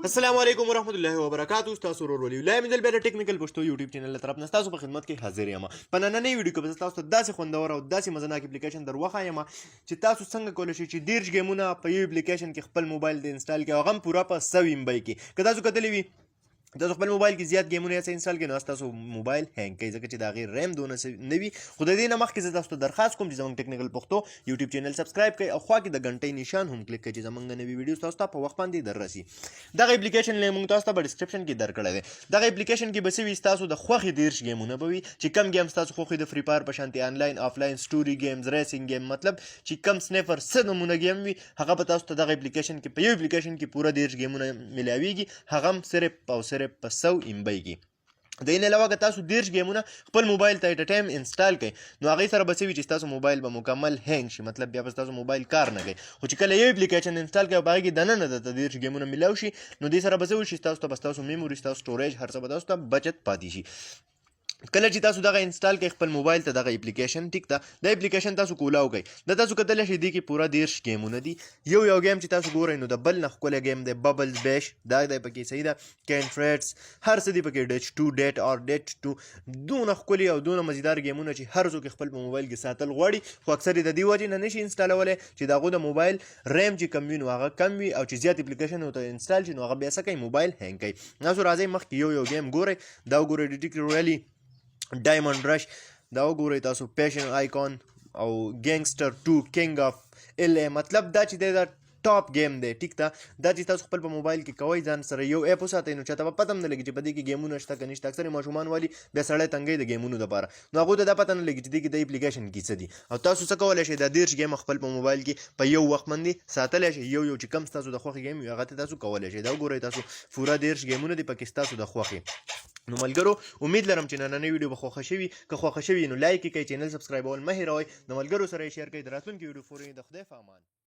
السلام علیکم ورحمت الله وبرکاتو. تاسو ورور ولی الله مې بیا د ټیکنیکل پښتو یوټیوب چینل له طرف نه تاسو په خدمت کې حاضر یم. په نننۍ ویډیو کې به تاسو ته داسې خوندور او داسې مزناک اپلیکیشن در وښایم چې تاسو څنګه کولی شئ چې 30 ګیمونه په یو اپلیکیشن کې خپل موبایل ته انسټال کړئ، او هغه هم پوره په 100 ایم بي کې. که تاسو کتلی وي، تاسو خپل موبایل کې زیات ګیمونه یا څه انسټال کړئ، نو تاسو موبایل هینګ کوي، ځکه چې د هغې ریم دونه نه وي. خو د دې نه مخکې زه تاسو ته درخواست کوم چې زموږ ټیکنیکل پښتو یوټیوب چینل سبسکرایب کړئ او خوا کې د ګنټۍ نشان هم کلیک کړئ چې زموږ نوې ویډیو تاسو ته په وخت باندې در رسي. دغه اپلیکیشن لینک موږ تاسو ته په ډیسکرپشن کې درکړی دی. دغه اپلیکیشن کې به څه وي؟ ستاسو د خوښې 30 ګیمونه به وي، چې کم ګیم ستاسو خوښي، د فری فایر په شانتې انلاین، افلاین، سټوري ګیمز، ریسینګ ګیم، مطلب چې کم سنیفر څه نمونه ګیم وي، هغه به تاسو ته دغه اپلیکیشن کې په یو اپلیکیشن کې پوره 30 ګیمونه ملاویږي، هغه هم صرف او صرف په 100 ایم بي کې. د دې نه علاوه که تاسو 30 ګیمونه خپل موبایل ته اټ ټایم انسټال کړئ، نو هغې سره به څه وي چې ستاسو موبایل به مکمل هینګ شي، مطلب بیا به ستاسو موبایل کار نه کوي. خو چې کله یو اپلیکیشن انسټال کړئ او په هغې کې دننه درته 30 ګیمونه ملاو شي، نو دې سره به څه وشي؟ ستاسو ته به ستاسو میموري، ستاسو سټوریج، هر څه به تاسو ته بچت پاتې شي. کله چې تاسو دغه انسټال کړئ خپل موبایل ته دغه اپلیکیشن، ټیک ده، دا اپلیکیشن تاسو کولاو کړئ. دا تاسو کتلی شئ، دې کې پوره 30 ګیمونه دي. یو یو ګیم چې تاسو ګورئ، نو د بل نه ښکلی ګیم دی. ببلز بیش دا دی پکې، صحیح ده، کینټریټس، هر څه دی پکې، ډچ 2 ډیټ اور ډیټ 2، دونه ښکلي او دونه مزیدار ګیمونه چې هر څوک خپل په موبایل کې ساتل غواړي، خو اکثر یې د دې وجې نه نشي انسټالولی چې د هغو د موبایل ریم چې کم وي، نو هغه کم وي، او چې زیات اپلیکیشن ورته انسټال شي، نو هغه بیا څه کوي؟ موبایل هینګ کوي. تاسو راځئ مخکې یو یو ګیم ګورئ. دا وګورئ، ډیټیکټ ریلی، ډایمنډ رش، دا وګورئ تاسو، پیشن آیکون او ګینګسټر 2، کینګ اف ال ای. مطلب دا چې دی دا ټاپ گیم دی، ټیک ده. دا چې تاسو خپل په موبایل کې کوئ، ځان سره یو اپ وساتئ، نو چاته به پته هم نه لګي چې په دې کې ګیمونه شته که نشته. اکثر ماشومان والي بیا سړی تنګوي د ګیمونو دپاره، نو هغو ته دا پته نه لګي چې دې کې د اپلیکیشن کې څه دي. او تاسو څه کولی شئ؟ دا 30 ګیمه خپل په موبایل کې په یو وخت باندې ساتلی شئ. یو یو چې کم ستاسو د خوښې ګیم وي، هغه ته تاسو کولی شئ. دا وګورئ تاسو، پوره 30 ګیمونه دي پکې ستاسو د خوښې. نو ملګرو، امید لرم چې نننۍ ویډیو به خوښه شوي. که خوښه شوي، نو لایک یې کړئ، چینل سبسکرایبول مه هېروئ، د ملګرو سره یې شیر کړئ. د راتلونکي ویډیو پورې د خدای په امان.